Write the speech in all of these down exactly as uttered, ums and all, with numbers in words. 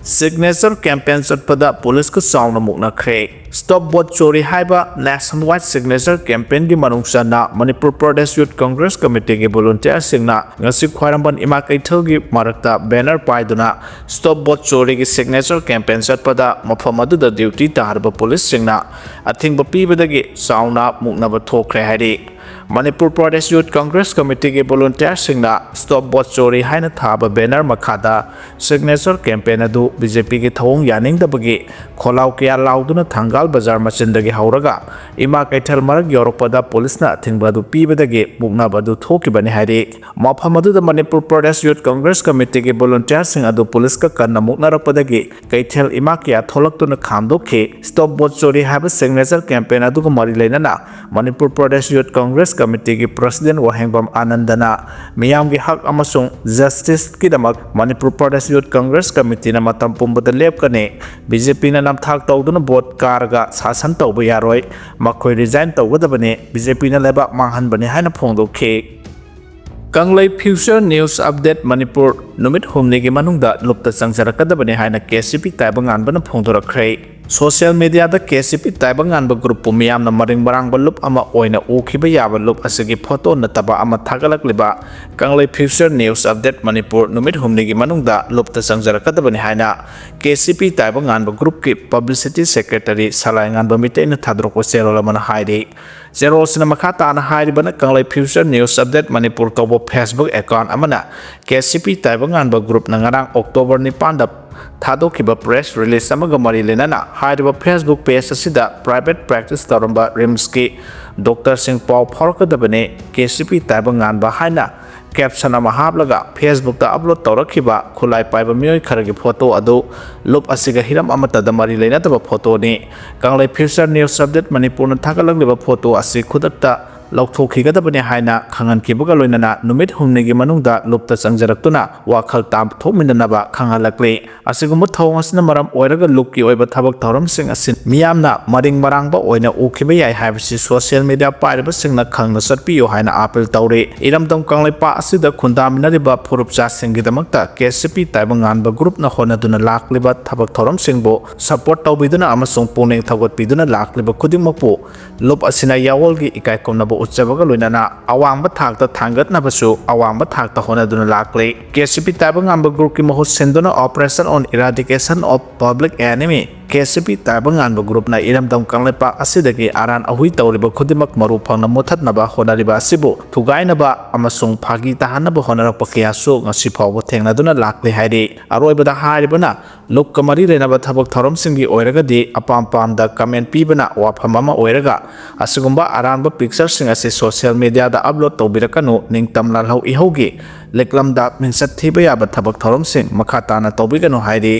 Signature campaign ꯆꯠꯄꯗ ꯄꯨꯂꯤꯁꯀ ꯆꯥꯎꯅ ꯃꯨꯛꯅꯈ꯭ꯔꯦ꯫ Stop Vote Chori ꯍꯥꯏꯕ nationwide signature campaignꯒꯤ ꯃꯅꯨꯡ ꯆꯟꯅ ꯃꯅꯤꯄꯨꯔ ꯄ꯭ꯔꯗꯦꯁ ꯌꯨꯠ ꯀꯪꯒ꯭ꯔꯦꯁ ꯀꯃꯤꯇꯤꯒꯤ volunteerꯁꯤꯡꯅ ꯉꯁꯤ ꯈ꯭ꯋꯥꯏꯔꯝꯕꯟ ꯏꯃꯥ ꯀꯩꯊꯦꯜꯒꯤ ꯃꯔꯛꯇ banner ꯄꯥꯏꯗꯨꯅ Stop Vote Choriꯒꯤ signature campaign ꯆꯠꯄꯗ ꯃꯐꯝ ꯑꯗꯨꯗ duty ꯇꯥꯔꯕ ꯄꯨꯂꯤꯁꯁꯤꯡꯅ ꯑꯊꯤꯡꯕ ꯄꯤꯕꯗꯒꯤ ꯆꯥꯎꯅ ꯃꯨꯛꯅꯕ ꯊꯣꯛꯈ꯭ꯔꯦ ꯍꯥꯏꯔꯤ꯫ ꯃꯅꯤꯄꯨꯔ ꯄ꯭ꯔꯗꯦꯁ ꯌꯨꯠ ꯀꯪꯒ꯭ꯔꯦꯁ ꯀꯃꯤꯇꯤꯒꯤ volunteerꯁꯤꯡꯅ Stop Vote Chori ꯍꯥꯏꯅ ꯊꯥꯕ banner ꯃꯈꯥꯗ signature campaign ꯑꯗꯨ BJPꯒꯤ ꯊꯧꯑꯣꯡ ꯌꯥꯅꯤꯡꯗꯕꯒꯤ ꯈꯣꯜꯂꯥꯎ ꯀꯌꯥ ꯂꯥꯎꯗꯨꯅ ꯊꯪꯒꯥꯜ ꯕꯖꯥꯔ ꯃꯆꯤꯟꯗꯒꯤ ꯍꯧꯔꯒ ꯏꯃꯥ ꯀꯩꯊꯦꯜ ꯃꯔꯛ ꯌꯧꯔꯛꯄꯗ ꯄꯨꯂꯤꯁꯅ ꯑꯊꯤꯡꯕ ꯑꯗꯨ ꯄꯤꯕꯗꯒꯤ ꯃꯨꯛꯅꯕ ꯑꯗꯨ ꯊꯣꯛꯈꯤꯕꯅꯤ ꯍꯥꯏꯔꯤ꯫ ꯃꯐꯝ ꯑꯗꯨꯗ ꯃꯅꯤꯄꯨꯔ ꯄ꯭ꯔꯗꯦꯁ ꯌꯨꯠ ꯀꯪꯒ꯭ꯔꯦꯁ ꯀꯃꯤꯇꯤꯒꯤ volunteerꯁꯤꯡ ꯑꯗꯨ ꯄꯨꯂꯤꯁꯀ ꯀꯟꯅ ꯃꯨꯛꯅꯔꯛꯄꯗꯒꯤ ꯀꯩꯊꯦꯜ ꯏꯃꯥ ꯀꯌꯥ ꯊꯣꯛꯂꯛꯇꯨꯅ ꯈꯥꯝꯗꯣꯛꯈꯤ꯫ Stop Vote Chori ꯍꯥꯏꯕ signature campaign ꯑꯗꯨꯒ ꯃꯔꯤ ꯂꯩꯅꯅ ꯃꯅꯤꯄꯨꯔ ꯄ꯭ꯔꯗꯦꯁ ꯌꯨꯠ ꯀꯪꯒ꯭ꯔꯦꯁ ꯀꯃꯤꯇꯤꯒꯤ president ꯋꯥꯍꯦꯡꯕꯝ ꯑꯥꯅꯟꯗꯅ ꯃꯤꯌꯥꯝꯒꯤ ꯍꯛ ꯑꯃꯁꯨꯡ justiceꯀꯤꯗꯃꯛ ꯃꯅꯤꯄꯨꯔ ꯄ꯭ꯔꯗꯦꯁ ꯌꯨꯠ ꯀꯪꯒ꯭ꯔꯦꯁ ꯀꯃꯤꯇꯤꯅ ꯃꯇꯝ ꯄꯨꯝꯕꯗ ꯂꯦꯞꯀꯅꯤ꯫ BJPꯅ ꯅꯝꯊꯥꯛ ꯇꯧꯗꯨꯅ vote ꯀꯥꯔꯒ ꯁꯥꯁꯟ ꯇꯧꯕ ꯌꯥꯔꯣꯏ꯫ ꯃꯈꯣꯏ resign ꯇꯧꯒꯗꯕꯅꯤ꯫ BJPꯅ ꯂꯩꯕꯥꯛ ꯃꯥꯡꯍꯟꯕꯅꯤ ꯍꯥꯏꯅ ꯐꯣꯡꯗꯣꯛꯈꯤ꯫ ꯀꯪꯂꯩ Future News Update ꯃꯅꯤꯄꯨꯔ ꯅꯨꯃꯤꯠ ꯍꯨꯝꯅꯤꯒꯤ ꯃꯅꯨꯡꯗ ꯂꯨꯞꯇ ꯆꯪꯖꯔꯛꯀꯗꯕꯅꯤ ꯍꯥꯏꯅ KCP ꯇꯥꯏꯕꯪꯉꯥꯟꯕꯅ ꯐꯣꯡꯗꯣꯔꯛꯈ꯭ꯔꯦ꯫ Social mediaꯗ KCP ꯇꯥꯏꯕꯪꯉꯥꯟꯕ groupꯄꯨ ꯃꯤꯌꯥꯝꯅ ꯃꯔꯤꯡ ꯃꯔꯥꯡꯕ ꯂꯨꯞ ꯑꯃ ꯑꯣꯏꯅ ꯎꯈꯤꯕ ꯌꯥꯕ ꯂꯨꯞ ꯑꯁꯤꯒꯤ photo ꯅꯠꯇꯕ ꯑꯃ ꯊꯥꯒꯠꯂꯛꯂꯤꯕ ꯀꯪꯂꯩ Future News Update ꯃꯅꯤꯄꯨꯔ ꯅꯨꯃꯤꯠ ꯍꯨꯝꯅꯤꯒꯤ ꯃꯅꯨꯡꯗ ꯂꯨꯞꯇ ꯆꯪꯖꯔꯛꯀꯗꯕꯅꯤ ꯍꯥꯏꯅ KCP ꯇꯥꯏꯕꯪꯉꯥꯟꯕ groupꯀꯤ publicity secretary ꯁꯂꯥꯏꯉꯥꯟꯕ ꯃꯤꯇꯩꯅ ꯊꯥꯗꯣꯔꯛꯄ ꯆꯦꯔꯣꯜ ꯑꯃꯅ ꯍꯥꯏꯔꯤ꯫ ꯆꯦꯔꯣꯜꯁꯤꯅ ꯃꯈꯥ ꯇꯥꯅ ꯍꯥꯏꯔꯤꯕꯅ ꯀꯪꯂꯩ Future News Update ꯃꯅꯤꯄꯨꯔ ꯀꯧꯕ Facebook account ꯑꯃꯅ KCP ꯇꯥꯏꯕꯪꯉꯥꯟꯕ groupꯅ ꯉꯔꯥꯡ October ꯅꯤꯄꯥꯟꯗ ꯊꯥꯗꯣꯛꯈꯤꯕ press release ꯑꯃꯒ ꯃꯔꯤ ꯂꯩꯅꯅ ꯍꯥꯏꯔꯤꯕ Facebook page ꯑꯁꯤꯗ private practice ꯇꯧꯔꯝꯕ RIMSꯀꯤ doctorꯁꯤꯡ ꯄꯥꯎ ꯐꯥꯎꯔꯛꯀꯗꯕꯅꯤ꯫ KCP ꯇꯥꯏꯕꯪꯉꯥꯟꯕ ꯍꯥꯏꯅ caption ꯑꯃ ꯍꯥꯞꯂꯒ Facebookꯇ upload ꯇꯧꯔꯛꯈꯤꯕ ꯈꯨꯠꯂꯥꯏ ꯄꯥꯏꯕ ꯃꯤꯑꯣꯏ ꯈꯔꯒꯤ photo ꯑꯗꯨ ꯂꯨꯞ ꯑꯁꯤꯒ ꯍꯤꯔꯝ ꯑꯃꯠꯇꯗ ꯃꯔꯤ ꯂꯩꯅꯗꯕ photoꯅꯤ꯫ ꯀꯪꯂꯩ Future News Update ꯃꯅꯤꯄꯨꯔꯅ ꯊꯥꯒꯠꯂꯛꯂꯤꯕ photo ꯑꯁꯤ ꯈꯨꯗꯛꯇ ꯂꯧꯊꯣꯛꯈꯤꯒꯗꯕꯅꯤ ꯍꯥꯏꯅ ꯈꯪꯍꯟꯈꯤꯕꯒ ꯂꯣꯏꯅꯅ ꯅꯨꯃꯤꯠ ꯍꯨꯝꯅꯤꯒꯤ ꯃꯅꯨꯡꯗ ꯂꯨꯞꯇ ꯆꯪꯖꯔꯛꯇꯨꯅ ꯋꯥꯈꯜ ꯇꯥꯊꯣꯛꯃꯤꯟꯅꯅꯕ ꯈꯪꯍꯜꯂꯛꯂꯤ꯫ ꯑꯁꯤꯒꯨꯝꯕ ꯊꯧꯑꯣꯡ ꯑꯁꯤꯅ ꯃꯔꯝ ꯑꯣꯏꯔꯒ ꯂꯨꯞꯀꯤ ꯑꯣꯏꯕ ꯊꯕꯛ ꯊꯧꯔꯝꯁꯤꯡ ꯑꯁꯤ ꯃꯤꯌꯥꯝꯅ ꯃꯔꯤꯡ ꯃꯔꯥꯡꯕ ꯑꯣꯏꯅ ꯎꯈꯤꯕ ꯌꯥꯏ ꯍꯥꯏꯕꯁꯤ ꯁꯣꯁꯤꯌꯦꯜ ꯃꯤꯗꯤꯌꯥ ꯄꯥꯏꯔꯤꯕꯁꯤꯡꯅ ꯈꯪꯅ ꯆꯠꯄꯤꯌꯨ ꯍꯥꯏꯅ ꯑꯥꯄꯤꯜ ꯇꯧꯔꯤ꯫ ꯏꯔꯝꯗꯝ ꯀꯪꯂꯩꯄꯥꯛ ꯑꯁꯤꯗ ꯈꯨꯟꯗꯥꯃꯤꯟꯅꯔꯤꯕ ꯐꯨꯔꯨꯞꯆꯥꯁꯤꯡꯒꯤꯗꯃꯛꯇ ꯀꯦ ꯁꯤ ꯄꯤ ꯇꯥꯏꯕꯪꯉꯥꯟꯕ ꯒ꯭ꯔꯨꯞꯅ ꯍꯣꯠꯅꯗꯨꯅ ꯂꯥꯛꯂꯤꯕ ꯊꯕꯛ ꯊꯧꯔꯝꯁꯤꯡꯕꯨ ꯁꯄꯣꯔꯠ ꯇꯧꯕꯤꯗꯨꯅ ꯑꯃꯁꯨꯡ ꯄꯨꯛꯅꯤꯡ ꯊꯧꯒꯠꯄꯤꯗꯨꯅ ꯂꯥꯛꯂꯤꯕ ꯈꯨꯗꯤꯡꯃꯛꯄꯨ ꯂꯨꯞ ꯑꯁꯤꯅ ꯌꯥꯑꯣꯜꯒꯤ ꯏꯀꯥꯏ ꯈꯨꯝꯅꯕ ꯎꯠꯆꯕꯒ ꯂꯣꯏꯅꯅ ꯑꯋꯥꯡꯕ ꯊꯥꯛꯇ ꯊꯥꯡꯒꯠꯅꯕꯁꯨ ꯑꯋꯥꯡꯕ ꯊꯥꯛꯇ ꯍꯣꯠꯅꯗꯨꯅ ꯂꯥꯛꯂꯤ꯫ ꯀꯦ ꯁꯤ ꯄꯤ ꯇꯥꯏꯕꯪꯉꯥꯟꯕ ꯒ꯭ꯔꯨꯞꯀꯤ ꯃꯍꯨꯠ ꯁꯤꯟꯗꯨꯅ Operation on Eradication of Public Enemy, K C ꯄꯤ ꯇꯥꯏꯕꯪꯉꯥꯟꯕ ꯒ꯭ꯔꯨꯞꯅ ꯏꯔꯝꯗꯝ ꯀꯪꯂꯩꯄꯥꯛ ꯑꯁꯤꯗꯒꯤ ꯑꯔꯥꯟ ꯑꯍꯨꯏ ꯇꯧꯔꯤꯕ ꯈꯨꯗꯤꯡꯃꯛ ꯃꯔꯨ ꯐꯪꯅ ꯃꯨꯊꯠꯅꯕ ꯍꯣꯠꯅꯔꯤꯕ ꯑꯁꯤꯕꯨ ꯊꯨꯒꯥꯏꯅꯕ ꯑꯃꯁꯨꯡ ꯐꯥꯒꯤ ꯇꯥꯍꯟꯅꯕ ꯍꯣꯠꯅꯔꯛꯄ ꯀꯌꯥꯁꯨ ꯉꯁꯤ ꯐꯥꯎꯕ ꯊꯦꯡꯅꯗꯨꯅ ꯂꯥꯛꯂꯤ ꯍꯥꯏꯔꯤ꯫ ꯑꯔꯣꯏꯕꯗ ꯍꯥꯏꯔꯤꯕꯅ ꯂꯨꯞꯀ ꯃꯔꯤ ꯂꯩꯅꯕ ꯊꯕꯛ ꯊꯧꯔꯝꯁꯤꯡꯒꯤ ꯑꯣꯏꯔꯒꯗꯤ ꯑꯄꯥꯝ ꯄꯥꯝꯗ ꯀꯃꯦꯟ ꯄꯤꯕꯅ ꯋꯥꯐꯝ ꯑꯃ ꯑꯣꯏꯔꯒ, ꯑꯁꯤꯒꯨꯝꯕ ꯑꯔꯥꯟꯕ ꯄꯤꯛꯆꯔꯁꯤꯡ ꯑꯁꯤ ꯁꯣꯁꯤꯌꯦꯜ ꯃꯤꯗꯤꯌꯥꯗ ꯑꯞꯂꯣꯗ ꯇꯧꯕꯤꯔꯛꯀꯅꯨ, ꯅꯤꯡꯇꯝ ꯂꯥꯜꯍꯧ ꯏꯍꯧꯒꯤ ꯂꯤꯛꯂꯝꯗ ꯃꯤꯡꯆꯠ ꯊꯤꯕ ꯌꯥꯕ ꯊꯕꯛ ꯊꯧꯔꯝꯁꯤꯡ ꯃꯈꯥ ꯇꯥꯅ ꯇꯧꯕꯤꯒꯅꯨ ꯍꯥꯏꯔꯤ꯫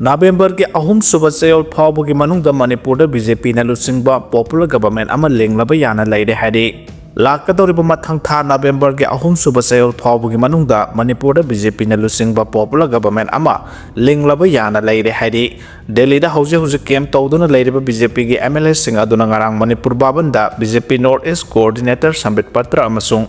ꯅꯕꯦꯝꯕꯔꯒꯤ ꯑꯍꯨꯝꯁꯨꯕ ꯆꯌꯣꯜ ꯐꯥꯎꯕꯒꯤ ꯃꯅꯨꯡꯗ ꯃꯅꯤꯄꯨꯔꯗ ꯕꯤ ꯖꯦ ꯄꯤꯅ ꯂꯨꯆꯤꯡꯕ ꯄꯣꯄꯨꯂꯔ ꯒꯕꯔꯃꯦꯟ ꯑꯃ ꯂꯤꯡꯂꯕ ꯌꯥꯅ ꯂꯩꯔꯦ ꯍꯥꯏꯔꯤ꯫ ꯂꯥꯛꯀꯗꯧꯔꯤꯕ ꯃꯊꯪ ꯊꯥ ꯅꯕꯦꯝꯕꯔꯒꯤ ꯑꯍꯨꯝꯁꯨꯕ ꯆꯌꯣꯜ ꯐꯥꯎꯕꯒꯤ ꯃꯅꯨꯡꯗ ꯃꯅꯤꯄꯨꯔꯗ ꯕꯤ ꯖꯦ ꯄꯤꯅ ꯂꯨꯆꯤꯡꯕ ꯄꯣꯄꯨꯂꯔ ꯒꯕꯔꯃꯦꯟ ꯑꯃ ꯂꯤꯡꯂꯕ ꯌꯥꯅ ꯂꯩꯔꯦ ꯍꯥꯏꯔꯤ꯫ ꯗꯦꯜꯂꯤꯗ ꯍꯧꯖꯤꯛ ꯍꯧꯖꯤꯛ ꯀꯦꯝꯞ ꯇꯧꯗꯨꯅ ꯂꯩꯔꯤꯕ ꯕꯤ ꯖꯦ ꯄꯤꯒꯤ ꯑꯦꯝ ꯑꯦꯜ ꯑꯦꯁꯤꯡ ꯑꯗꯨꯅ ꯉꯔꯥꯡ ꯃꯅꯤꯄꯨꯔ ꯚꯥꯕꯟꯗ ꯕꯤ ꯖꯦ ꯄꯤ ꯅꯣꯔꯠ ꯏꯁ ꯀꯣꯑꯣꯔꯗꯤꯅꯦꯇꯔ ꯁꯝꯕꯤꯠ ꯄꯇ꯭ꯔ ꯑꯃꯁꯨꯡ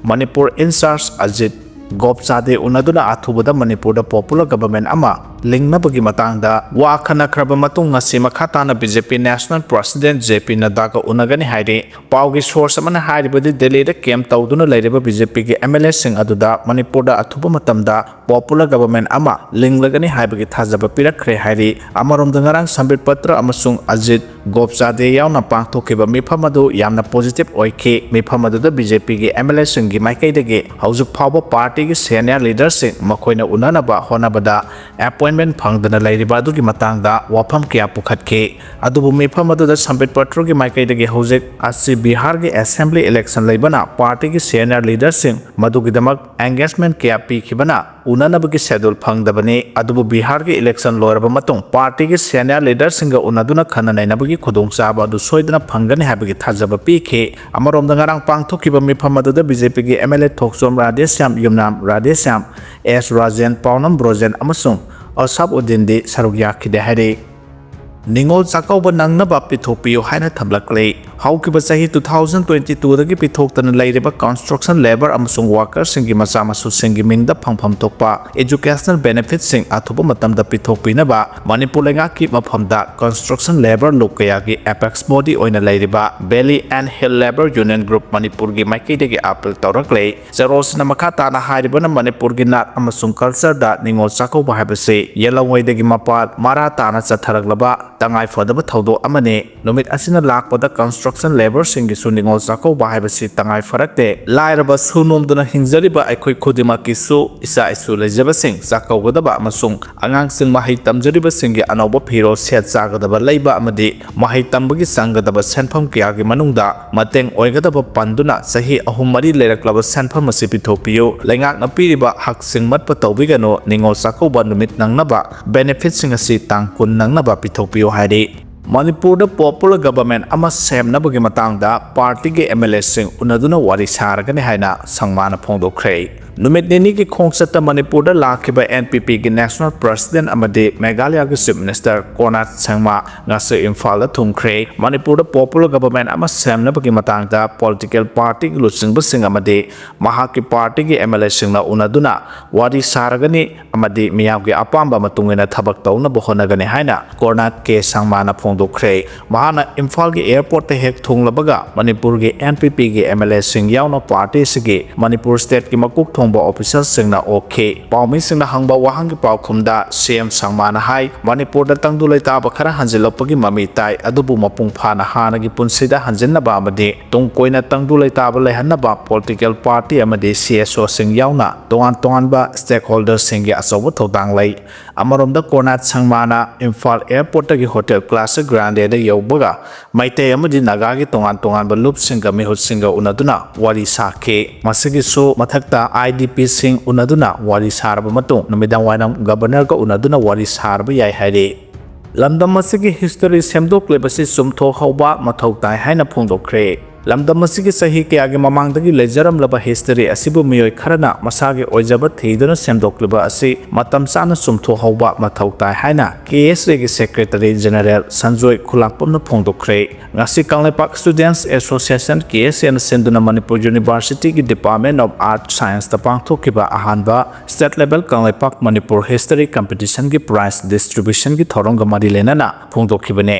ꯃꯅꯤꯄꯨꯔ ꯏꯟꯆꯥꯔꯖ ꯑꯖꯤꯠ ꯒꯣꯞꯆꯥꯗꯦ ꯎꯅꯗꯨꯅ ꯑꯊꯨꯕꯗ ꯃꯅꯤꯄꯨꯔꯗ ꯄꯣꯄꯨꯂꯔ ꯒꯕꯔꯃꯦꯟ ꯑꯃ ꯂꯤꯡꯅꯕꯒꯤ ꯃꯇꯥꯡꯗ ꯋꯥ ꯈꯟꯅꯈ꯭ꯔꯕ ꯃꯇꯨꯡ, ꯉꯁꯤ ꯃꯈꯥ ꯇꯥꯅ ꯕꯤ ꯖꯦ ꯄꯤ ꯅꯦꯁꯅꯦꯜ ꯄ꯭ꯔꯁꯤꯗꯦꯟꯠ ꯖꯦ ꯄꯤ ꯅꯗ꯭ꯗꯥꯒ ꯎꯅꯒꯅꯤ ꯍꯥꯏꯔꯤ꯫ ꯄꯥꯎꯒꯤ ꯁꯣꯔꯁ ꯑꯃꯅ ꯍꯥꯏꯔꯤꯕꯗꯤ, ꯗꯦꯜꯂꯤꯗ ꯀꯦꯝꯞ ꯇꯧꯗꯨꯅ ꯂꯩꯔꯤꯕ ꯕꯤ ꯖꯦ ꯄꯤꯒꯤ ꯑꯦꯝ ꯑꯦꯜ ꯑꯦꯁꯤꯡ ꯑꯗꯨꯗ ꯃꯅꯤꯄꯨꯔꯗ ꯑꯊꯨꯕ ꯃꯇꯝꯗ ꯄꯣꯄꯨꯂꯔ ꯒꯕꯔꯃꯦꯟ ꯑꯃ ꯂꯤꯡꯂꯒꯅꯤ ꯍꯥꯏꯕꯒꯤ ꯊꯥꯖꯕ ꯄꯤꯔꯛꯈ꯭ꯔꯦ ꯍꯥꯏꯔꯤ꯫ ꯑꯃꯔꯣꯝꯗ, ꯉꯔꯥꯡ ꯁꯝꯕꯤꯠ ꯄꯇ꯭ꯔ ꯑꯃꯁꯨꯡ ꯑꯖꯤꯠ ꯒꯣꯞꯆꯥꯗꯦ ꯌꯥꯎꯅ ꯄꯥꯡꯊꯣꯛꯈꯤꯕ ꯃꯤꯐꯝ ꯑꯗꯨ ꯌꯥꯝꯅ ꯄꯣꯖꯤꯇꯤꯚ ꯑꯣꯏꯈꯤ꯫ ꯃꯤꯐꯝ ꯑꯗꯨꯗ ꯕꯤ ꯖꯦ ꯄꯤꯒꯤ ꯑꯦꯝ ꯑꯦꯜ ꯑꯦꯁꯤꯡꯒꯤ ꯃꯥꯏꯀꯩꯗꯒꯤ ꯍꯧꯖꯤꯛ ꯐꯥꯎꯕ ꯄꯥꯔꯇꯤꯒꯤ ꯁꯦꯅꯤꯌꯔ ꯂꯤꯗꯔꯁꯤꯡ ꯃꯈꯣꯏꯅ ꯎꯅꯅꯕ ꯍꯣꯠꯅꯕꯗ ꯑꯦꯄꯣꯏꯟꯠ ꯑꯦꯟꯃꯦꯟ ꯐꯪꯗꯅ ꯂꯩꯔꯤꯕ ꯑꯗꯨꯒꯤ ꯃꯇꯥꯡꯗ ꯋꯥꯐꯝ ꯀꯌꯥ ꯄꯨꯈꯠꯈꯤ꯫ ꯑꯗꯨꯕꯨ ꯃꯤꯐꯝ ꯑꯗꯨꯗ ꯁꯝꯕꯤꯠ ꯄꯇ꯭ꯔꯒꯤ ꯃꯥꯏꯀꯩꯗꯒꯤ ꯍꯧꯖꯤꯛ ꯑꯁꯤ ꯕꯤꯍꯥꯔꯒꯤ assembly election ꯂꯩꯕꯅ ꯄꯥꯔꯇꯤꯒꯤ senior leaderꯁꯤꯡ ꯃꯗꯨꯒꯤꯗꯃꯛ engagement ꯀꯌꯥ ꯄꯤꯈꯤꯕꯅ ꯎꯅꯅꯕꯒꯤ schedule ꯐꯪꯗꯕꯅꯤ꯫ ꯑꯗꯨꯕꯨ ꯕꯤꯍꯥꯔꯒꯤ election ꯂꯣꯏꯔꯕ ꯃꯇꯨꯡ ꯄꯥꯔꯇꯤꯒꯤ senior leaderꯁꯤꯡꯒ ꯎꯅꯗꯨꯅ ꯈꯟꯅ ꯅꯩꯅꯕꯒꯤ ꯈꯨꯗꯣꯡꯆꯥꯕ ꯑꯗꯨ ꯁꯣꯏꯗꯅ ꯐꯪꯒꯅꯤ ꯍꯥꯏꯕꯒꯤ ꯊꯥꯖꯕ ꯄꯤꯈꯤ꯫ ꯑꯃꯔꯣꯝꯗ ꯉꯔꯥꯡ ꯄꯥꯡꯊꯣꯛꯈꯤꯕ ꯃꯤꯐꯝ ꯑꯗꯨꯗ BJPꯒꯤ MLA ꯊꯣꯛꯆꯣꯝ ꯔꯥꯙꯦꯁ꯭ꯌꯥꯝ, ꯌꯨꯝꯅꯥꯝ ꯔꯥꯙꯦꯁ꯭ꯌꯥꯝ, ꯑꯦꯁ ꯔꯥꯖꯦꯟ, ꯄꯥꯎꯅꯝ ꯕ꯭ꯔꯣꯖꯦꯟ ꯑꯃꯁꯨꯡ ꯑꯁꯥꯞ ꯎꯗꯤꯟꯗꯤ ꯁꯔꯨꯛ ꯌꯥꯈꯤꯗꯦ ꯍꯥꯏꯔꯤ꯫ ꯅꯤꯉꯣꯜ ꯆꯥꯛꯀꯧꯕ ꯅꯪꯅꯕ ꯄꯤꯊꯣꯛꯄꯤꯌꯨ ꯍꯥꯏꯅ ꯊꯝꯂꯛꯂꯤ꯫ ꯍꯧꯈꯤꯕ ꯆꯍꯤ two thousand twenty twoꯗꯒꯤ ꯄꯤꯊꯣꯛꯇꯅ ꯂꯩꯔꯤꯕ construction labour ꯑꯃꯁꯨꯡ workerꯁꯤꯡꯒꯤ ꯃꯆꯥ ꯃꯁꯨꯁꯤꯡꯒꯤ ꯃꯤꯡꯗ ꯐꯪꯐꯝ ꯊꯣꯛꯄ educational benefitꯁꯤꯡ ꯑꯊꯨꯕ ꯃꯇꯝꯗ ꯄꯤꯊꯣꯛꯄꯤꯅꯕ ꯃꯅꯤꯄꯨꯔ ꯂꯩꯉꯥꯛꯀꯤ ꯃꯐꯝꯗ construction labour ꯂꯨꯞ ꯀꯌꯥꯒꯤ apex body ꯑꯣꯏꯅ ꯂꯩꯔꯤꯕ Valley and Hill Labour Union Group ꯃꯅꯤꯄꯨꯔꯒꯤ ꯃꯥꯏꯀꯩꯗꯒꯤ appeal ꯇꯧꯔꯛꯂꯤ꯫ ꯆꯦꯔꯣꯜꯁꯤꯅ ꯃꯈꯥ ꯇꯥꯅ ꯍꯥꯏꯔꯤꯕꯅ ꯃꯅꯤꯄꯨꯔꯒꯤ ꯅꯥꯠ ꯑꯃꯁꯨꯡ cultureꯗ ꯅꯤꯉꯣꯜ ꯆꯥꯛꯀꯧꯕ ꯍꯥꯏꯕꯁꯤ ꯌꯦꯜꯂꯧꯉꯩꯗꯒꯤ ꯃꯄꯥꯜ ꯃꯔꯥ ꯇꯥꯅ ꯆꯠꯊꯔꯛꯂꯕ ꯇꯉꯥꯏ ꯐꯗꯕ ꯊꯧꯗꯣꯛ ꯑꯃꯅꯤ꯫ ꯅꯨꯃꯤꯠ ꯑꯁꯤꯅ ꯂꯥꯛꯄꯗ construction labourꯁꯤꯡꯒꯤꯁꯨ ꯅꯤꯉꯣꯜ ꯆꯥꯛꯀꯧꯕ ꯍꯥꯏꯕꯁꯤ ꯇꯉꯥꯏ ꯐꯔꯛꯇꯦ꯫ ꯂꯥꯏꯔꯕ ꯁꯨ ꯅꯣꯝꯗꯨꯅ ꯍꯤꯡꯖꯔꯤꯕ ꯑꯩꯈꯣꯏ ꯈꯨꯗꯤꯡꯃꯛꯀꯤꯁꯨ ꯏꯆꯥ ꯏꯁꯨ ꯂꯩꯖꯕꯁꯤꯡ ꯆꯥꯛꯀꯧꯒꯗꯕ ꯑꯃꯁꯨꯡ ꯑꯉꯥꯡꯁꯤꯡ ꯃꯍꯩ ꯇꯝꯖꯔꯤꯕꯁꯤꯡꯒꯤ ꯑꯅꯧꯕ ꯐꯤꯔꯣꯜ ꯁꯦꯠ ꯆꯥꯒꯗꯕ ꯂꯩꯕ ꯑꯃꯗꯤ ꯃꯍꯩ ꯇꯝꯕꯒꯤ ꯆꯪꯒꯗꯕ ꯁꯦꯟꯐꯝ ꯀꯌꯥꯒꯤ ꯃꯅꯨꯡꯗ ꯃꯇꯦꯡ ꯑꯣꯏꯒꯗꯕ ꯄꯟꯗꯨꯅ ꯆꯍꯤ ꯑꯍꯨꯝ ꯃꯔꯤ ꯂꯩꯔꯛꯂꯕ ꯁꯦꯟꯐꯝ ꯑꯁꯤ ꯄꯤꯊꯣꯛꯄꯤꯌꯨ꯫ ꯂꯩꯉꯥꯛꯅ ꯄꯤꯔꯤꯕ ꯍꯛꯁꯤꯡ ꯃꯠꯄ ꯇꯧꯕꯤꯒꯅꯨ꯫ ꯅꯤꯉꯣꯜ ꯆꯥꯛꯀꯧꯕ ꯅꯨꯃꯤꯠ ꯅꯪꯅꯕ benefitꯁꯤꯡ ꯑꯁꯤ ꯇꯥꯡ ꯀꯨꯟ ꯅꯪꯅꯕ ꯄꯤꯊꯣꯛꯄꯤꯌꯨ ꯍꯥꯏꯔꯤ꯫ ꯃꯅꯤꯄꯨꯔꯗ popular government ꯑꯃ ꯁꯦꯝꯅꯕꯒꯤ ꯃꯇꯥꯡꯗ ꯄꯥꯔꯇꯤꯒꯤ MLAꯁꯤꯡ ꯎꯅꯗꯨꯅ ꯋꯥꯔꯤ ꯁꯥꯔꯒꯅꯤ ꯍꯥꯏꯅ ꯁꯪꯃꯥꯅ ꯐꯣꯡꯗꯣꯛꯈ꯭ꯔꯦ꯫ ꯅꯨꯃꯤꯠ ꯅꯤꯅꯤꯒꯤ ꯈꯣꯡꯆꯠꯇ ꯃꯅꯤꯄꯨꯔꯗ ꯂꯥꯛꯈꯤꯕ NPPꯒꯤ national president ꯑꯃꯗꯤ ꯃꯦꯘꯥꯂꯌꯥꯒꯤ chief minister ꯀꯣꯅꯥꯔꯗ ꯁꯪꯃꯥ ꯉꯁꯤ ꯏꯝꯐꯥꯜꯗ ꯊꯨꯡꯈ꯭ꯔꯦ꯫ ꯃꯅꯤꯄꯨꯔꯗ popular government ꯑꯃ ꯁꯦꯝꯅꯕꯒꯤ ꯃꯇꯥꯡꯗ political partyꯒꯤ ꯂꯨꯆꯤꯡꯕꯁꯤꯡ ꯑꯃꯗꯤ ꯃꯍꯥꯛꯀꯤ ꯄꯥꯔꯇꯤꯒꯤ MLAꯁꯤꯡꯅ ꯎꯅꯗꯨꯅ ꯋꯥꯔꯤ ꯁꯥꯔꯒꯅꯤ ꯑꯃꯗꯤ ꯃꯤꯌꯥꯝꯒꯤ ꯑꯄꯥꯝꯕ ꯃꯇꯨꯡ ꯏꯟꯅ ꯊꯕꯛ ꯇꯧꯅꯕ ꯍꯣꯠꯅꯒꯅꯤ ꯍꯥꯏꯅ ꯀꯣꯔꯅꯥꯠ ꯀꯦ ꯁꯪꯃꯥꯅ ꯐꯣꯡꯗꯣꯛꯈ꯭ꯔꯦ꯫ ꯃꯍꯥꯛꯅ ꯏꯝꯐꯥꯜꯒꯤ airportꯇ ꯍꯦꯛ ꯊꯨꯡꯂꯕꯒ ꯃꯅꯤꯄꯨꯔꯒꯤ NPPꯒꯤ MLAꯁꯤꯡ ꯌꯥꯎꯅ ꯄꯥꯔꯇꯤ ꯑꯁꯤꯒꯤ ꯃꯅꯤꯄꯨꯔ stateꯀꯤ ꯃꯀꯣꯛ ꯊꯣꯡꯕ officialꯁꯤꯡꯅ ꯑꯣꯛꯈꯤ꯫ ꯄꯥꯎꯃꯤꯁꯤꯡꯅ ꯍꯪꯕ ꯋꯥꯍꯪꯒꯤ ꯄꯥꯎꯈꯨꯝꯗ CM ꯁꯪꯃꯥꯅ ꯍꯥꯏ, ꯃꯅꯤꯄꯨꯔꯗ ꯇꯪꯗꯨ ꯂꯩꯇꯥꯕ ꯈꯔ ꯍꯟꯖꯤꯜꯂꯛꯄꯒꯤ ꯃꯃꯤ ꯇꯥꯏ, ꯑꯗꯨꯕꯨ ꯃꯄꯨꯡ ꯐꯥꯅ ꯍꯥꯟꯅꯒꯤ ꯄꯨꯟꯁꯤꯗ ꯍꯟꯖꯤꯟꯅꯕ ꯑꯃꯗꯤ ꯇꯨꯡ ꯀꯣꯏꯅ ꯇꯪꯗꯨ ꯂꯩꯇꯥꯕ ꯂꯩꯍꯟꯅꯕ political party ꯑꯃꯗꯤ CSOꯁꯤꯡ ꯌꯥꯎꯅ ꯇꯣꯉꯥꯟ ꯇꯣꯉꯥꯟꯕ stakeholderꯁꯤꯡꯒꯤ ꯑꯆꯧꯕ ꯊꯧꯗꯥꯡ ꯂꯩ꯫ ꯑꯃꯔꯣꯝꯗ, ꯀꯣꯔꯅꯥꯠ ꯁꯪꯃꯥꯅ ꯏꯝꯐꯥꯜ airportꯇꯒꯤ Hotel Classic Grandeꯗ ꯌꯧꯕꯒ ꯃꯩꯇꯩ ꯑꯃꯗꯤ ꯅꯥꯒꯥꯒꯤ ꯇꯣꯉꯥꯟ ꯇꯣꯉꯥꯟꯕ ꯂꯨꯞꯁꯤꯡꯒ ꯃꯤꯍꯨꯠꯁꯤꯡꯒ ꯎꯅꯗꯨꯅ ꯋꯥꯔꯤ ꯁꯥꯈꯤ꯫ ꯃꯁꯤꯒꯤꯁꯨ ꯃꯊꯛꯇ IDPꯁꯤꯡ ꯎꯅꯗꯨꯅ ꯋꯥꯔꯤ ꯁꯥꯔꯕ ꯃꯇꯨꯡ, ꯅꯨꯃꯤꯗꯥꯡ ꯋꯥꯏꯔꯝ Governorꯒ ꯎꯅꯗꯨꯅ ꯋꯥꯔꯤ ꯁꯥꯔꯕ ꯌꯥꯏ ꯍꯥꯏꯔꯤ꯫ ꯂꯝꯗꯝ ꯑꯁꯤꯒꯤ history ꯁꯦꯝꯗꯣꯛꯂꯤꯕꯁꯤ ꯆꯨꯝꯊꯣꯛꯍꯧꯕ ꯃꯊꯧ ꯇꯥꯏ ꯍꯥꯏꯅ ꯐꯣꯡꯗꯣꯛꯈ꯭ꯔꯦ꯫ ꯂꯝꯗꯝ ꯑꯁꯤꯒꯤ ꯆꯍꯤ ꯀꯌꯥꯒꯤ ꯃꯃꯥꯡꯗꯒꯤ ꯂꯩꯖꯔꯝꯂꯕ history ꯑꯁꯤꯕꯨ ꯃꯤꯑꯣꯏ ꯈꯔꯅ ꯃꯁꯥꯒꯤ ꯑꯣꯏꯖꯕ ꯊꯤꯗꯨꯅ ꯁꯦꯝꯗꯣꯛꯂꯤꯕ ꯑꯁꯤ ꯃꯇꯝ ꯆꯥꯅ ꯆꯨꯝꯊꯣꯛꯍꯧꯕ ꯃꯊꯧ ꯇꯥꯏ ꯍꯥꯏꯅ KSAꯒꯤ Secretary General ꯁꯟꯖꯣꯏ ꯈꯨꯂꯥꯛꯄꯝꯅ ꯐꯣꯡꯗꯣꯛꯈ꯭ꯔꯦ꯫ ꯉꯁꯤ ꯀꯪꯂꯩꯄꯥꯛ Students Association, KSAꯅ ꯁꯤꯟꯗꯨꯅ ꯃꯅꯤꯄꯨꯔ Universityꯒꯤ Department of Earth Scienceꯇ ꯄꯥꯡꯊꯣꯛꯈꯤꯕ ꯑꯍꯥꯟꯕ State Level Kangleipak Manipur History Competitionꯒꯤ prize distributionꯒꯤ ꯊꯧꯔꯝꯒ ꯃꯔꯤ ꯂꯩꯅꯅ ꯐꯣꯡꯗꯣꯛꯈꯤꯕꯅꯤ꯫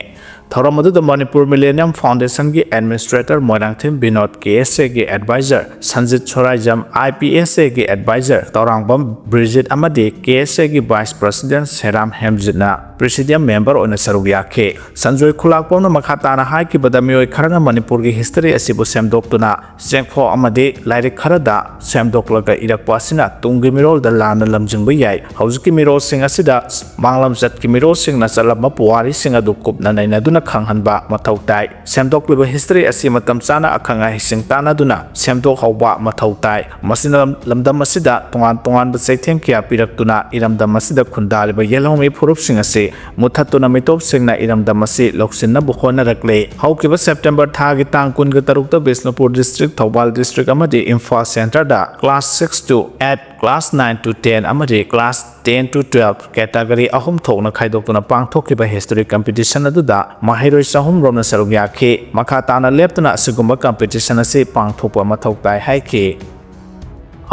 ꯊꯧꯔꯝ ꯑꯗꯨꯗ Manipur Millennium Foundationꯒꯤ Administrator Moirangthem Vinod, KSAꯒꯤ Advisor Sanjit ꯁꯣꯔꯥꯏꯖꯝ, IPSAꯒꯤ Advisor Tourangbam ꯕ꯭ꯔꯤꯖꯤꯠ ꯑꯃꯗꯤ KSAꯒꯤ Vice President ꯁꯦꯔꯥꯝ ꯍꯦꯝꯖꯤꯠꯅ Presidium Member ꯑꯣꯏꯅ ꯁꯔꯨꯛ ꯌꯥꯈꯤ꯫ ꯁꯟꯖꯣꯏ ꯈꯨꯂꯥꯛꯄꯝꯅ ꯃꯈꯥ ꯇꯥꯅ ꯍꯥꯏꯈꯤꯕꯗ, ꯃꯤꯑꯣꯏ ꯈꯔꯅ ꯃꯅꯤꯄꯨꯔꯒꯤ history ꯑꯁꯤꯕꯨ ꯁꯦꯝꯗꯣꯛꯇꯨꯅ ꯆꯦꯡꯐꯣ ꯑꯃꯗꯤ ꯂꯥꯏꯔꯤꯛ ꯈꯔꯗ ꯁꯦꯝꯗꯣꯛꯂꯒ ꯏꯔꯛꯄ ꯑꯁꯤꯅ ꯇꯨꯡꯒꯤ ꯃꯤꯔꯣꯜꯗ ꯂꯥꯟꯅ ꯂꯝꯖꯤꯡꯕ ꯌꯥꯏ꯫ ꯍꯧꯖꯤꯛꯀꯤ ꯃꯤꯔꯣꯜꯁꯤꯡ ꯑꯁꯤꯗ ꯃꯥꯡꯂꯝꯆꯠꯀꯤ ꯃꯤꯔꯣꯜꯁꯤꯡꯅ ꯆꯠꯂꯝꯕ ꯄꯨꯋꯥꯔꯤꯁꯤꯡ ꯑꯗꯨ ꯀꯨꯞꯅ ꯅꯩꯅꯗꯨꯅ ꯈꯪꯍꯟꯕ ꯃꯊꯧ ꯇꯥꯏ꯫ ꯁꯦꯝꯗꯣꯛꯂꯤꯕ history ꯑꯁꯤ ꯃꯇꯝ ꯆꯥꯅ ꯑꯈꯪ ꯑꯍꯩꯁꯤꯡ ꯇꯥꯟꯅꯗꯨꯅ ꯁꯦꯝꯗꯣꯛꯍꯧꯕ ꯃꯊꯧ ꯇꯥꯏ꯫ ꯃꯁꯤꯅ ꯂꯝ-, ꯂꯝꯗꯝ ꯑꯁꯤꯗ ꯇꯣꯉꯥꯟ ꯇꯣꯉꯥꯟꯕ ꯆꯩꯊꯦꯡ ꯀꯌꯥ ꯄꯤꯔꯛꯇꯨꯅ ꯏꯔꯝꯗꯝ ꯑꯁꯤꯗ ꯈꯨꯟꯗꯥꯔꯤꯕ ꯌꯦꯜꯍꯧꯃꯤ ꯐꯨꯔꯨꯞꯁꯤꯡ ꯑꯁꯤ ꯃꯨꯊꯠꯇꯨꯅ ꯃꯤꯇꯣꯞꯁꯤꯡꯅ ꯏꯔꯝꯗꯝ ꯑꯁꯤ ꯂꯧꯁꯤꯟꯅꯕ ꯍꯣꯠꯅꯔꯛꯂꯦ꯫ ꯍꯧꯈꯤꯕ September ꯊꯥꯒꯤ ꯇꯥꯡ ꯀꯨꯟꯒ ꯇꯔꯨꯛꯇ ꯕꯤꯁꯅꯨꯄꯨꯔ district, ꯊꯧꯕꯥꯜ district ꯑꯃꯗꯤ Imphal centreꯗ class six to eight, class nine to ten ꯑꯃꯗꯤ class ten to twelve category ꯑꯍꯨꯝ ꯊꯣꯛꯅ ꯈꯥꯏꯗꯣꯛꯇꯨꯅ ꯄꯥꯡꯊꯣꯛꯈꯤꯕ history competition ꯑꯗꯨꯗ ꯃꯍꯩꯔꯣꯏ ꯆꯍꯨꯝ ꯔꯣꯝꯅ ꯁꯔꯨꯛ ꯌꯥꯈꯤ꯫ ꯃꯈꯥ ꯇꯥꯅ ꯂꯦꯞꯇꯅ ꯑꯁꯤꯒꯨꯝꯕ competition ꯑꯁꯤ ꯄꯥꯡꯊꯣꯛꯄ ꯃꯊꯧ ꯇꯥꯏ ꯍꯥꯏꯈꯤ꯫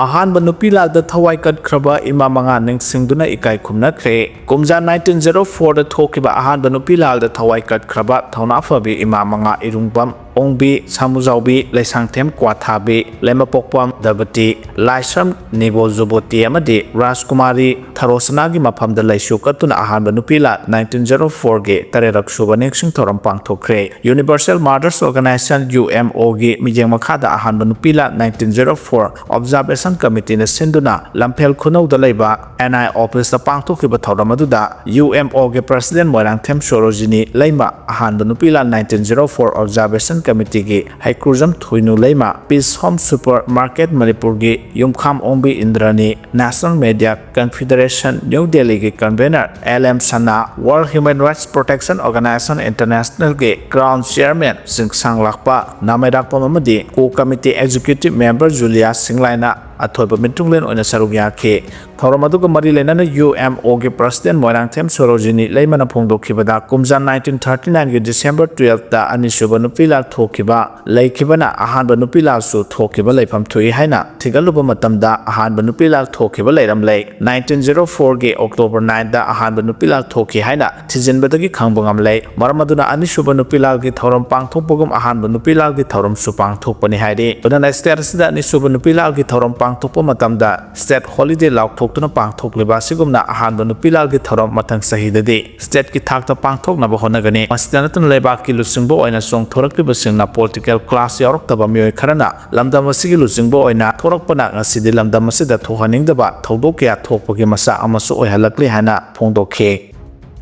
ꯑꯍꯥꯟꯕ ꯅꯨꯄꯤ ꯂꯥꯜꯗ ꯊꯋꯥꯏ ꯀꯠꯈ꯭ꯔꯕ ꯏꯃꯥ ꯃꯉꯥ ꯅꯤꯡꯁꯤꯡꯗꯨꯅ ꯏꯀꯥꯏ ꯈꯨꯝꯅꯈ꯭ꯔꯦ꯫ ꯀꯨꯝꯖꯥ nineteen zero fourꯗ ꯊꯣꯛꯈꯤꯕ ꯑꯍꯥꯟꯕ ꯅꯨꯄꯤ ꯂꯥꯜꯗ ꯊꯋꯥꯏ ꯀꯠꯈ꯭ꯔꯕ ꯊꯧꯅꯥ ꯐꯕꯤ ꯏꯃꯥ ꯃꯉꯥ ꯏꯔꯨꯡꯕꯝ ꯑꯣꯡꯕꯤ, ꯁꯥꯃꯨꯖꯥꯎꯕꯤ, ꯂꯩꯁꯥꯡꯊꯦꯝ ꯀ꯭ꯋꯥꯊꯥꯕꯤ, ꯂꯩꯃꯄꯣꯛꯄꯝ ꯗꯕꯇꯤ, ꯂꯥꯏꯁ꯭ꯔꯝ ꯅꯤꯕꯣꯖꯨꯕꯣꯇꯤ ꯑꯃꯗꯤ ꯔꯥꯖꯀꯨꯃꯥꯔꯤ ꯊꯔꯣꯁꯅꯥꯒꯤ ꯃꯐꯝꯗ ꯂꯩꯁꯨ ꯀꯠꯇꯨꯅ ꯑꯍꯥꯟꯕ ꯅꯨꯄꯤ ꯂꯥꯜ nineteen zero four ꯒꯤ ꯇꯔꯦꯠꯔꯛ ꯁꯨꯕ ꯅꯤꯡꯁꯤꯡ ꯊꯧꯔꯝ ꯄꯥꯡꯊꯣꯛꯈ꯭ꯔꯦ꯫ Universal Mothers Organization, U M O ꯒꯤ ꯃꯤꯠꯌꯦꯡ ꯃꯈꯥꯗ ꯑꯍꯥꯟꯕ ꯅꯨꯄꯤ ꯂꯥꯜ nineteen zero four Observation Committeeꯅ ꯁꯤꯟꯗꯨꯅ ꯂꯝꯐꯦꯜ ꯈꯨꯅꯧꯗ ꯂꯩꯕ N I officeꯇ ꯄꯥꯡꯊꯣꯛꯈꯤꯕ ꯊꯧꯔꯝ ꯑꯗꯨꯗ U M O ꯒꯤ President ꯃꯣꯏꯔꯥꯡꯊꯦꯝ ꯁꯣꯔꯣꯖꯤꯅꯤ ꯂꯩꯃ, ꯑꯍꯥꯟꯕ ꯅꯨꯄꯤ ꯂꯥꯜ nineteen zero four Observation Committeeꯒꯤ ꯍꯩꯀ꯭ꯔꯨꯖꯝ ꯊꯣꯏꯅꯨ ꯂꯩꯃ, Peace Home Supermarket ꯃꯅꯤꯄꯨꯔꯒꯤ ꯌꯨꯝꯈꯥꯝ ꯑꯣꯡꯕꯤ ꯏꯟꯗ꯭ꯔꯥꯅꯤ, National Media Confederation New Delhiꯒꯤ convener L M ꯁꯅꯥ, World Human Rights Protection Organization Internationalꯒꯤ Crown Chairman ꯆꯤꯡꯁꯥꯡ ꯂꯥꯛꯄ ꯅꯥꯃꯩꯔꯥꯛꯄꯝ ꯑꯃꯗꯤ Co-Committee Executive Member ꯖꯨꯂꯤꯌꯥ ꯁꯤꯡꯂꯥꯏꯅ ꯑꯊꯣꯏꯕ ꯃꯤꯇꯨꯡꯂꯦꯟ ꯑꯣꯏꯅ ꯁꯔꯨꯛ ꯌꯥꯈꯤ꯫ ꯊꯧꯔꯝ ꯑꯗꯨꯒ ꯃꯔꯤ ꯂꯩꯅꯅ U M O ꯒꯤ President ꯃꯣꯏꯔꯥꯡꯊꯦꯝ ꯁꯣꯔꯣꯖꯤꯅꯤ ꯂꯩꯃꯅ ꯐꯣꯡꯗꯣꯛꯈꯤꯕꯗ, ꯀꯨꯝꯖꯥ nineteen thirty nineꯒꯤ December twelveꯇ ꯑꯅꯤꯁꯨꯕ ꯅꯨꯄꯤ ꯂꯥꯜ ꯊꯣꯛꯈꯤꯕ ꯂꯩꯈꯤꯕꯅ ꯑꯍꯥꯟꯕ ꯅꯨꯄꯤ ꯂꯥꯜꯁꯨ ꯊꯣꯛꯈꯤꯕ ꯂꯩꯐꯝ ꯊꯣꯛꯏ ꯍꯥꯏꯅ ꯊꯤꯒꯠꯂꯨꯕ ꯃꯇꯝꯗ, ꯑꯍꯥꯟꯕ ꯅꯨꯄꯤ ꯂꯥꯜ ꯊꯣꯛꯈꯤꯕ ꯂꯩꯔꯝꯂꯦ꯫ Nineteen zero fourꯒꯤ October nineꯗ ꯑꯍꯥꯟꯕ ꯅꯨꯄꯤ ꯂꯥꯜ ꯊꯣꯛꯈꯤ ꯍꯥꯏꯅ ꯊꯤꯖꯤꯟꯕꯗꯒꯤ ꯈꯪꯕ ꯉꯝꯂꯦ꯫ ꯃꯔꯝ ꯑꯗꯨꯅ ꯑꯅꯤꯁꯨꯕ ꯅꯨꯄꯤ ꯂꯥꯜꯒꯤ ꯊꯧꯔꯝ ꯄꯥꯡꯊꯣꯛꯄꯒꯨꯝ ꯑꯍꯥꯟꯕ ꯅꯨꯄꯤ ꯂꯥꯜꯒꯤ ꯊꯧꯔꯝꯁꯨ ꯄꯥꯡꯊꯣꯛꯄꯅꯤ ꯍꯥꯏꯔꯤ꯫ ꯑꯗꯨꯅ state ꯑꯁꯤꯗ ꯑꯅꯤꯁꯨꯕ ꯅꯨꯄꯤ ꯂꯥꯜꯒꯤ ꯊꯧꯔꯝ ꯄꯥꯡꯊꯣꯛꯄ ꯃꯇꯝꯗ state holiday ꯂꯥꯎꯊꯣꯛꯇꯨꯅ ꯄꯥꯡꯊꯣꯛꯂꯤꯕ ꯑꯁꯤꯒꯨꯝꯅ ꯑꯍꯥꯟꯕ ꯅꯨꯄꯤ ꯂꯥꯜꯒꯤ ꯊꯧꯔꯝ ꯃꯊꯪ ꯆꯍꯤꯗꯗꯤ stateꯀꯤ ꯊꯥꯛꯇ ꯄꯥꯡꯊꯣꯛꯅꯕ ꯍꯣꯠꯅꯒꯅꯤ꯫ ꯃꯁꯤꯗ ꯅꯠꯇꯅ ꯂꯩꯕꯥꯛꯀꯤ ꯂꯨꯆꯤꯡꯕ ꯑꯣꯏꯅ ꯆꯣꯡꯊꯣꯔꯛꯂꯤꯕꯁꯤꯡꯅ political class ꯌꯥꯎꯔꯛꯇꯕ ꯃꯤꯑꯣꯏ ꯈꯔꯅ ꯂꯝꯗꯝ ꯑꯁꯤꯒꯤ ꯂꯨꯆꯤꯡꯕ ꯑꯣꯏꯅ ꯊꯣꯔꯛꯄꯅ ꯉꯁꯤꯗꯤ ꯂꯝꯗꯝ ꯑꯁꯤꯗ ꯊꯣꯛꯍꯟꯅꯤꯡꯗꯕ ꯊꯧꯗꯣꯛ ꯀꯌꯥ ꯊꯣꯛꯄꯒꯤ ꯃꯆꯥꯛ ꯑꯃꯁꯨ ꯑꯣꯏꯍꯜꯂꯛꯂꯤ ꯍꯥꯏꯅ ꯐꯣꯡꯗꯣꯛꯈꯤ꯫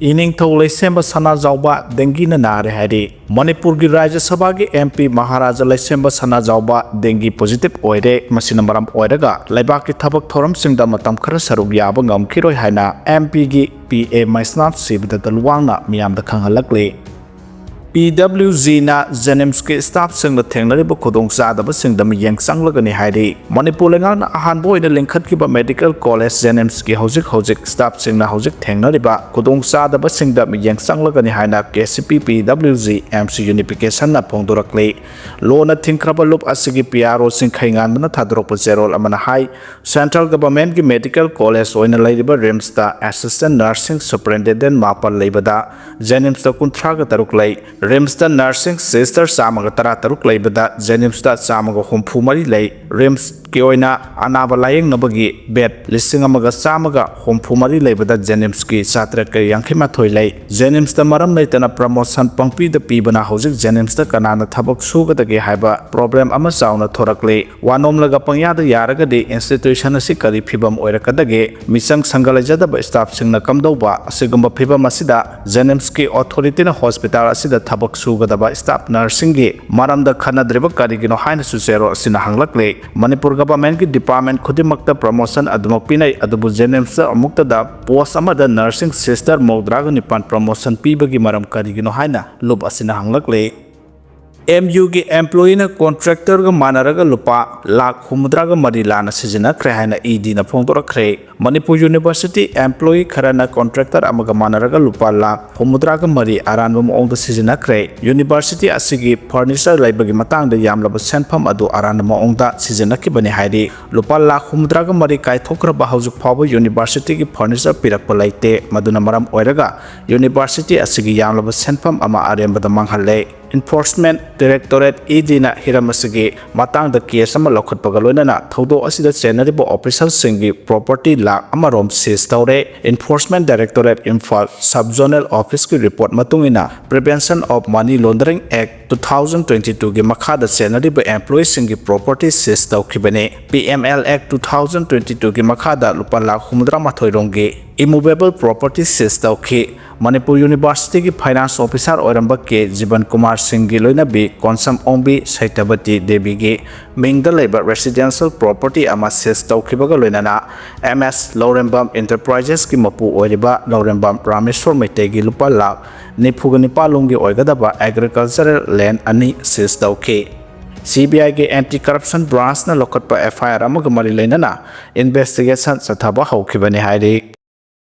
ꯏꯅꯤꯡꯊꯧ ꯂꯩꯁꯦꯝꯕ ꯁꯅꯥꯖꯥꯎꯕ dengueꯅ ꯅꯥꯔꯦ ꯍꯥꯏꯔꯤ꯫ ꯃꯅꯤꯄꯨꯔꯒꯤ ꯔꯥꯖ꯭ꯌ ꯁꯚꯥꯒꯤ M P ꯃꯍꯥꯔꯥꯖꯥ ꯂꯩꯁꯦꯝꯕ ꯁꯅꯥꯖꯥꯎꯕ dengue positive ꯑꯣꯏꯔꯦ꯫ ꯃꯁꯤꯅ ꯃꯔꯝ ꯑꯣꯏꯔꯒ ꯂꯩꯕꯥꯛꯀꯤ ꯊꯕꯛ ꯊꯧꯔꯝꯁꯤꯡꯗ ꯃꯇꯝ ꯈꯔ ꯁꯔꯨꯛ ꯌꯥꯕ ꯉꯝꯈꯤꯔꯣꯏ ꯍꯥꯏꯅ M Pꯒꯤ P A ꯃꯩꯁꯅꯥꯝ ꯁꯤꯕꯗꯠꯇ ꯂꯨꯋꯥꯡꯅ ꯃꯤꯌꯥꯝꯗ ꯈꯪꯍꯜꯂꯛꯂꯤ꯫ P W Gꯅ JNIMSꯀꯤ staffꯁꯤꯡꯅ ꯊꯦꯡꯅꯔꯤꯕ ꯈꯨꯗꯣꯡꯆꯥꯗꯕꯁꯤꯡꯗ ꯃꯤꯠꯌꯦꯡ ꯆꯪꯂꯒꯅꯤ ꯍꯥꯏꯔꯤ꯫ ꯃꯅꯤꯄꯨꯔ ꯂꯩꯉꯥꯛꯅ ꯑꯍꯥꯟꯕ ꯑꯣꯏꯅ ꯂꯤꯡꯈꯠꯈꯤꯕ medical college JNIMSꯀꯤ ꯍꯧꯖꯤꯛ ꯍꯧꯖꯤꯛ staffꯁꯤꯡꯅ ꯍꯧꯖꯤꯛ ꯊꯦꯡꯅꯔꯤꯕ ꯈꯨꯗꯣꯡꯆꯥꯗꯕꯁꯤꯡꯗ ꯃꯤꯠꯌꯦꯡ ꯆꯪꯂꯒꯅꯤ ꯍꯥꯏꯅ K C P P W G M C Unificationꯅ ꯐꯣꯡꯗꯣꯔꯛꯂꯤ꯫ ꯂꯣꯟꯅ ꯊꯤꯡꯈ꯭ꯔꯕ ꯂꯨꯞ ꯑꯁꯤꯒꯤ P R O ꯁꯤꯡꯈꯩꯉꯥꯟꯕꯅ ꯊꯥꯗꯣꯔꯛꯄ ꯆꯦꯔꯣꯜ ꯑꯃꯅ ꯍꯥꯏ, central governmentꯀꯤ medical college ꯑꯣꯏꯅ ꯂꯩꯔꯤꯕ RIMSꯇ assistant nursing superintendent ꯃꯥꯄꯜ ꯂꯩꯕꯗ JNIMSꯇ ꯀꯨꯟꯊ꯭ꯔꯥꯒ ꯇꯔꯨꯛ ꯂꯩ꯫ ꯔꯤꯝꯁꯇ ꯅꯔꯁꯤꯡ ꯁꯤꯁꯇꯔ ꯆꯥꯝꯃꯒ ꯇꯔꯥꯇꯔꯨꯛ ꯂꯩꯕꯗ ꯖꯦꯅꯤꯝꯁꯇ ꯆꯥꯝꯃꯒ ꯍꯨꯝꯐꯨ ꯃꯔꯤ ꯂꯩ꯫ ꯔꯤꯝꯁꯀꯤ ꯑꯣꯏꯅ ꯑꯅꯥꯕ ꯂꯥꯌꯦꯡꯅꯕꯒꯤ ꯕꯦꯗ ꯂꯤꯁꯤꯡ ꯑꯃꯒ ꯆꯥꯝꯃꯒ ꯍꯨꯝꯐꯨ ꯃꯔꯤ ꯂꯩꯕꯗ ꯖꯦꯅꯤꯝꯁꯀꯤ ꯆꯥꯇ꯭ꯔꯦꯠꯀ ꯌꯥꯡꯈꯩ ꯃꯥꯊꯣꯏ ꯂꯩ꯫ ꯖꯦꯅꯤꯝꯁꯇ ꯃꯔꯝ ꯂꯩꯇꯅ ꯄ꯭ꯔꯃꯣꯁꯟ ꯄꯪꯄꯤꯗ ꯄꯤꯕꯅ ꯍꯧꯖꯤꯛ ꯖꯦꯅꯤꯝꯁꯇ ꯀꯅꯥꯅ ꯊꯕꯛ ꯁꯨꯒꯗꯒꯦ ꯍꯥꯏꯕ ꯄ꯭ꯔꯣꯕ꯭ꯂꯦꯝ ꯑꯃ ꯆꯥꯎꯅ ꯊꯣꯔꯛꯂꯤ꯫ ꯋꯥ ꯅꯣꯝꯂꯒ ꯄꯪꯌꯥꯗ ꯌꯥꯔꯒꯗꯤ ꯏꯟꯁꯇꯤꯇ꯭ꯌꯨꯁꯟ ꯑꯁꯤ ꯀꯔꯤ ꯐꯤꯕꯝ ꯑꯣꯏꯔꯛꯀꯗꯒꯦ? ꯃꯤꯆꯪ ꯁꯪꯒ ꯂꯩꯖꯗꯕ ꯁ꯭ꯇꯥꯐꯁꯤꯡꯅ ꯀꯝꯗꯧꯕ? ꯑꯁꯤꯒꯨꯝꯕ ꯐꯤꯕꯝ ꯑꯁꯤꯗ ꯖꯦꯅꯤꯝꯁꯀꯤ ꯑꯣꯊꯣꯔꯤꯇꯤꯅ ꯍꯣꯁꯄꯤꯇꯥꯜ ꯑꯁꯤꯗ ꯊꯕꯛ ꯁꯨꯒꯗꯕ ꯁ꯭ꯇꯥꯐ ꯅꯔꯁꯁꯤꯡꯒꯤ ꯃꯔꯝꯗ ꯈꯟꯅꯗ꯭ꯔꯤꯕ ꯀꯔꯤꯒꯤꯅꯣ ꯍꯥꯏꯅꯁꯨ ꯆꯦꯔꯣꯜ ꯑꯁꯤꯅ ꯍꯪꯂꯛꯂꯤ꯫ ꯃꯅꯤꯄꯨꯔ ꯒꯚꯔꯟꯃꯦꯟꯠꯀꯤ ꯗꯤꯄꯥꯔꯠꯃꯦꯟꯠ ꯈꯨꯗꯤꯡꯃꯛꯇ ꯄ꯭ꯔꯃꯣꯁꯟ ꯑꯗꯨꯃꯛ ꯄꯤꯅꯩ, ꯑꯗꯨꯕꯨ ꯖꯦꯅꯤꯝꯁꯇ ꯑꯃꯨꯛꯇꯗ ꯄꯣꯁ ꯑꯃꯗ ꯅꯔꯁꯤꯡ ꯁꯤꯁꯇꯔ ꯃꯧꯗ꯭ꯔꯥꯒ ꯅꯤꯄꯥꯟ ꯄ꯭ꯔꯃꯣꯁꯟ ꯄꯤꯕꯒꯤ ꯃꯔꯝ ꯀꯔꯤꯒꯤꯅꯣ ꯍꯥꯏꯅ ꯂꯨꯞ ꯑꯁꯤꯅ ꯍꯪꯂꯛꯂꯤ꯫ ꯑꯦꯝ ꯌꯨꯒꯤ ꯑꯦꯝꯄ꯭ꯂꯣꯌꯤꯅ ꯀꯣꯟꯇ꯭ꯔꯦꯛꯇꯔꯒ ꯃꯥꯟꯅꯔꯒ ꯂꯨꯄꯥ ꯂꯥꯈ ꯍꯨꯝꯐꯨꯇꯔꯥꯒ ꯃꯔꯤ ꯂꯥꯟꯅ ꯁꯤꯖꯤꯟꯅꯈ꯭ꯔꯦ ꯍꯥꯏꯅ ꯏ ꯗꯤꯅ ꯐꯣꯡꯗꯣꯔꯛꯈ꯭ꯔꯦ꯫ ꯃꯅꯤꯄꯨꯔ ꯌꯨꯅꯤꯚꯔꯁꯤꯇꯤ ꯑꯦꯝꯄ꯭ꯂꯣꯌꯤ ꯈꯔꯅ ꯀꯣꯟꯇ꯭ꯔꯦꯛꯇꯔ ꯑꯃꯒ ꯃꯥꯟꯅꯔꯒ ꯂꯨꯄꯥ ꯂꯥꯈ ꯍꯨꯝꯐꯨꯇꯔꯥꯒ ꯃꯔꯤ ꯑꯔꯥꯟꯕ ꯃꯑꯣꯡꯗ ꯁꯤꯖꯤꯟꯅꯈ꯭ꯔꯦ꯫ ꯌꯨꯅꯤꯚꯔꯁꯤꯇꯤ ꯑꯁꯤꯒꯤ ꯐꯔꯅꯤꯆꯔ ꯂꯩꯕꯒꯤ ꯃꯇꯥꯡꯗ ꯌꯥꯝꯂꯕ ꯁꯦꯟꯐꯝ ꯑꯗꯨ ꯑꯔꯥꯟꯕ ꯃꯑꯣꯡꯗ ꯁꯤꯖꯤꯟꯅꯈꯤꯕꯅꯤ ꯍꯥꯏꯔꯤ꯫ ꯂꯨꯄꯥ ꯂꯥꯈ ꯍꯨꯝꯐꯨꯇꯔꯥꯒ ꯃꯔꯤ ꯀꯥꯏꯊꯣꯛꯈ꯭ꯔꯕ ꯍꯧꯖꯤꯛ ꯐꯥꯎꯕ ꯌꯨꯅꯤꯚꯔꯁꯤꯇꯤꯒꯤ ꯐꯔꯅꯤꯆꯔ ꯄꯤꯔꯛꯄ ꯂꯩꯇꯦ꯫ ꯃꯗꯨꯅ ꯃꯔꯝ ꯑꯣꯏꯔꯒ ꯌꯨꯅꯤꯚꯔꯁꯤꯇꯤ ꯑꯁꯤꯒꯤ ꯌꯥꯝꯂꯕ ꯁꯦꯟꯐꯝ ꯑꯃ ꯑꯔꯦꯝꯕꯗ ꯃꯥꯡꯍꯜꯂꯦ꯫ ꯏꯟꯐꯣꯔꯁꯃꯦꯟꯠ ꯗꯥꯏꯔꯦꯛꯇꯣꯔꯦꯠ, ꯏ ꯗꯤꯅ ꯍꯤꯔꯝ ꯑꯁꯤꯒꯤ ꯃꯇꯥꯡꯗ ꯀꯦꯁ ꯑꯃ ꯂꯧꯈꯠꯄꯒ ꯂꯣꯏꯅꯅ ꯊꯧꯗꯣꯛ ꯑꯁꯤꯗ ꯆꯦꯟꯅꯔꯤꯕ ꯑꯣꯐꯤꯁꯔꯁꯤꯡꯒꯤ ꯄ꯭ꯔꯣꯄꯔꯇꯤ ꯂꯥꯈ ꯑꯃꯔꯣꯝ ꯁꯤꯖ ꯇꯧꯔꯦ꯫ ꯏꯟꯐꯣꯔꯁꯃꯦꯟꯠ ꯗꯥꯏꯔꯦꯛꯇꯣꯔꯦꯠ ꯏꯝꯐꯥꯜ ꯁꯕ ꯖꯣꯅꯦꯜ ꯑꯣꯐꯤꯁꯀꯤ ꯔꯤꯄꯣꯔꯠ ꯃꯇꯨꯡ ꯏꯟꯅ, Prevention of Money Laundering Act two thousand twenty two ꯒꯤ ꯃꯈꯥꯗ ꯆꯦꯟꯅꯔꯤꯕ ꯑꯦꯝꯄ꯭ꯂꯣꯌꯤꯁꯤꯡꯒꯤ ꯄ꯭ꯔꯣꯄꯔꯇꯤ ꯁꯤꯖ ꯇꯧꯈꯤꯕꯅꯤ꯫ ꯄꯤ ꯑꯦꯝ ꯑꯦꯜ ꯑꯦꯛ two thousand twenty two ꯒꯤ ꯃꯈꯥꯗ ꯂꯨꯄꯥ ꯂꯥꯈ ꯍꯨꯝꯐꯨꯇꯔꯥ ꯃꯥꯊꯣꯏ ꯔꯣꯝꯒꯤ ꯏꯃꯨꯕꯦꯕꯜ ꯄ꯭ꯔꯣꯄꯔꯇꯤ ꯁꯤꯖ ꯇꯧꯈꯤ꯫ ꯃꯅꯤꯄꯨꯔ ꯌꯨꯅꯤꯚꯔꯁꯤꯇꯤꯒꯤ ꯐꯥꯏꯅꯥꯟꯁ ꯑꯣꯐꯤꯁꯥꯔ ꯑꯣꯏꯔꯝꯕ ꯀꯦ ꯖꯤꯕꯟ ꯀꯨꯃꯥꯔ ꯁꯤꯡꯒꯤ ꯂꯣꯏꯅꯕꯤ ꯀꯣꯟꯁꯝ ꯑꯣꯡꯕꯤ ꯁꯩꯇꯕꯇꯤ ꯗꯦꯕꯤꯒꯤ ꯃꯤꯡꯗ ꯂꯩꯕ ꯔꯦꯁꯤꯗꯦꯟꯁꯤꯌꯦꯜ ꯄ꯭ꯔꯣꯄꯔꯇꯤ ꯑꯃ ꯁꯤꯖ ꯇꯧꯈꯤꯕꯒ ꯂꯣꯏꯅꯅ ꯑꯦꯝ ꯑꯦꯁ ꯂꯧꯔꯦꯝꯕꯝ ꯏꯟꯇꯔꯄ꯭ꯔꯥꯏꯖꯦꯁꯀꯤ ꯃꯄꯨ ꯑꯣꯏꯔꯤꯕ ꯂꯧꯔꯦꯝꯕꯝ ꯔꯥꯃꯦꯁꯣꯔ ꯃꯩꯇꯩꯒꯤ ꯂꯨꯄꯥ ꯂꯥꯈ ꯅꯤꯐꯨꯒ ꯅꯤꯄꯥꯜ ꯂꯣꯝꯒꯤ ꯑꯣꯏꯒꯗꯕ ꯑꯦꯒ꯭ꯔꯤꯀꯜꯆꯔꯦꯜ ꯂꯦꯟ ꯑꯅꯤ ꯁꯤꯖ ꯇꯧꯈꯤ꯫ ꯁꯤ ꯕꯤ ꯑꯥꯏꯒꯤ ꯑꯦꯟꯇꯤ ꯀꯔꯞꯁꯟ ꯕ꯭ꯔꯥꯟꯁꯅ ꯂꯧꯈꯠꯄ ꯑꯦꯐ ꯑꯥꯏ ꯑꯥꯔ ꯑꯃꯒ ꯃꯔꯤ ꯂꯩꯅꯅ ꯏꯟꯚꯦꯁꯇꯤꯒꯦꯁꯟ ꯆꯠꯊꯕ ꯍꯧꯈꯤꯕꯅꯤ ꯍꯥꯏꯔꯤ꯫